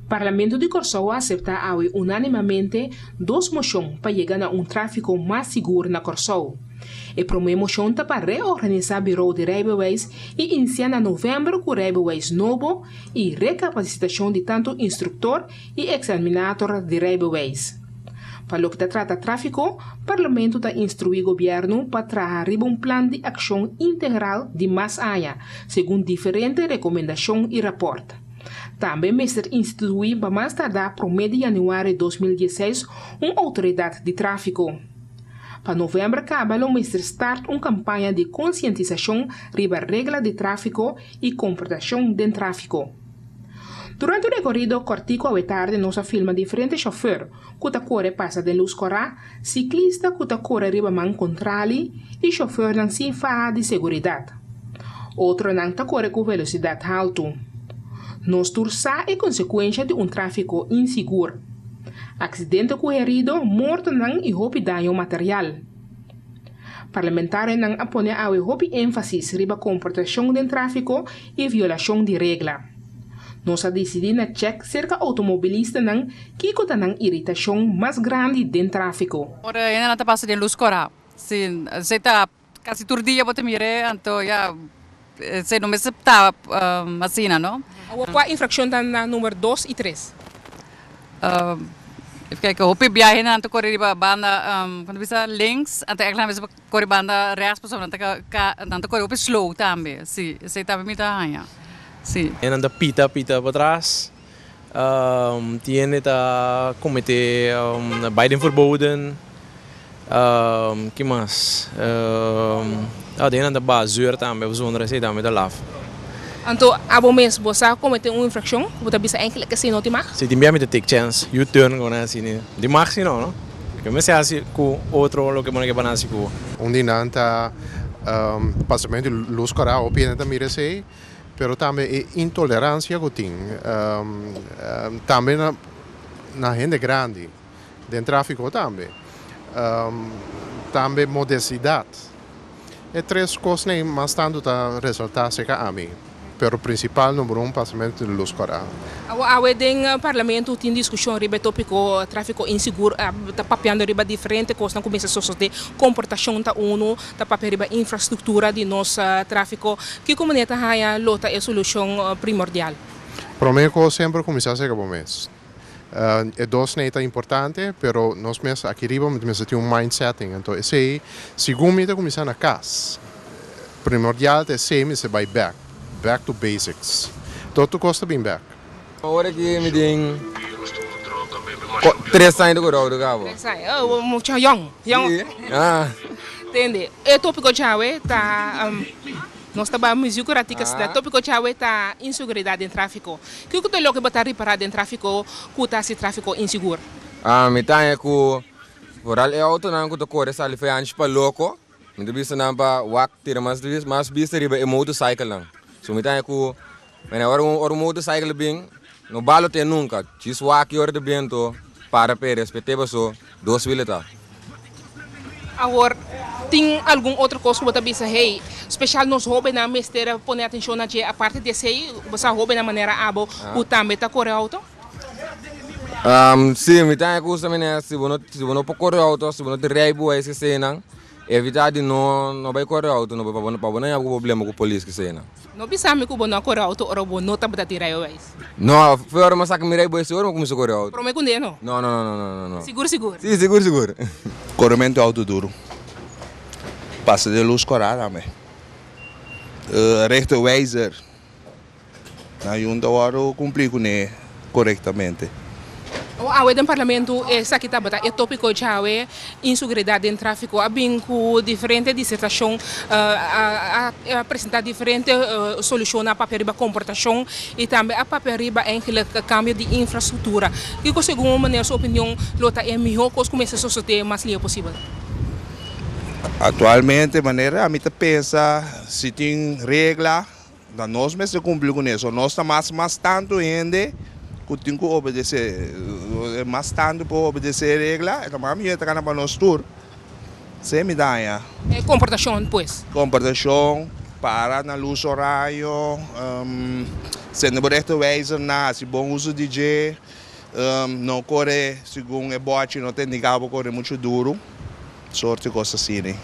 Parlamento di Kòrsou a aseptá awe unánimamente dos moshon pa yega na un tráfiko mas sigur na Kòrsou. E promé moshon ta pa reorganisá Birou di Rijbewijs i inisiá na novèmber ku rijbewijs nobo i rekapasitashon di tantu instruktor i eksaminator di rijbewijs. Pa loke ta trata tráfiko, Parlamento ta instruí gobièrnu pa traha riba un plan di akshon integral di mas aña, segun diferente rekomendashon i rapòrt. Tambe mester instituí pa mas tardá promé di yanüari 2016 un outoridat di tráfiko. Pa novèmber kaba lo mester start un kampaña di konsientisashon riba regla di tráfiko i komportashon den tráfiko. Durante un rekorido kòrtiku awe tardi nos a filma diferente shofèr ku ta kore pasa den lus kòrá, siklista ku ta kore riba man kontrali i shofèrnan sin faha di seguridat. Otronan ta kore ku velosidat haltu. Nos tur sa e konsekuensha di un tráfiko insigur. Aksidente ku herido, mortonan i hopi daño material. Parlamentarionan a pone awe hopi énfasis riba komportashon den tráfiko i violashon di regla. Nos a disidí na chèk serka outomobilistanan kiko ta nan iritashon mas grandi den tráfiko. Ora hende nan ta pasa den lus kòrá, si esei ta kasi tur dia bo ta mir'é, anto ya esei no mester ta asina no. Awor kua infrakshon ta na number dos i tres? Even kijken, hopi biaha hende nan ta kore riba banda kon ta bisa links, anto èkla nan bisa kore banda rechts pasobra nan ta nan ta kore hopi slow tambe, si esei tambe mi ta haña, si. Hende nan ta pita pita patras, tin hende ta komete bai den verboden, ki mas? Tin hende nan ta baha zeur tambe pasobra esei tambe ta laf. Anto abo mes bo sa komete un infrakshon ku bo ta bisa enkele ke si no tin mag? Si tin bia mi ta take chance, U-turn ku nan hasi ni di mag si no, no? Ke mester hasi ku otro loke bo no ke pa nan hasi ku bo. Un di nan ta pasamentu di lus kòrá, hopi hende ta mira esei, pero tambe e intoleransia ku tin tambe na hende grandi den tráfiko tambe, tambe modestidat. E tres kosnan ei mas tantu ta resaltá serka ami, pero prinsipal number un pasamentu di lus kòrá. Awo awe den parlamento tin diskushon riba e topiko trafiko insigur, ta papiando riba diferente kosnan ku mester sosodé, komportashon ta unu, ta papia riba infrastruktura di nos trafiko. Kiko manera ta haña lo ta e solushon primordial? Promé kos semper kuminsá serka bo mes. E dos nei ta importante, pero nos mes aki riba mester tin un mindsetting. Anto esei segun mi ta kuminsá na kas. Primordial ta esei mester bai bèk, back to basics. Tur tur kos ta bin bèk. Ora ki mi tin tres aña ta kore auto kaba. Tres aña, oh mucha yong, yong. Si, ah. Tende, e topiko djawe ta. Nos ta bai muziek ora tika sda. Topiko djawe ta inseguridat den trafiko. Kiko ta loke bo ta ripará den trafiko ku ta hasi trafiko insigur? Mi ta haña ku foral e outonan ku ta kore sali for e anchi pa loko, mi ta bisa nan pa wak tira mas mas bista riba e motorcyclenan. So mi ta haña ku ora un motorcycle bin no balote nunka, djis wak i ora ta bin anto para pa e respet'é paso dos wile ta. Awor, tin algun otro kos ku bo ta bisa, hey, speshal nos hóbennan mester pone atenshon na dje aparte di esei? Bo sa hóbennan manera abo ku tambe ta kore outo? Sí, mi ta haña ku usa si bo no si bo no por kore outo, si bo no tin rijbewijs eseinan, Evita di no no bai kore auto no pa bo pa bo no haña ku problema ku polis kiseinan. No bisa mi ku bo no a kore auto ora bo no tabata tin rijbewijs. No, foi ora mi a saka mi rijbewijs ora mi a kuminsá kore auto. Prome ku ne no? No no no no no no. Sigur sigur? Si sigur sigur. Korementu auto duru. Pasa den lus kòrá tambe. Rechterwijzer. Nan yunta wòrdu kumplí kuné korektamente. O awe den parlamento esaki tabata e tópiko djawe, insuguridat den tráfiko. A bin ku diferente disertashon, a presentá diferente solushon, a papia riba komportashon i tambe a papia riba eigenlijk kambio di infrastruktura. Kiko segun meneer su opinion lo ta e mihó kos ku mester sosodé mas lihe posibel? Aktualmente manera ami ta pensa si tin regla Ta nos mester cumpli cu ne. So nos ta mas mas tanto hende cu tin cu obedece. Mas tanto por obedece e regla, e ta mas mihor e ta gana pa nos tur. Esey mi ta haña. E comportacion pues. Comportacion, para na luz oraño, Sende bo rechterwijzer na, hasi bon uso di dje, no kore segun e bòchi no ta indiká bo kore muchu duru, sorto di kos asina.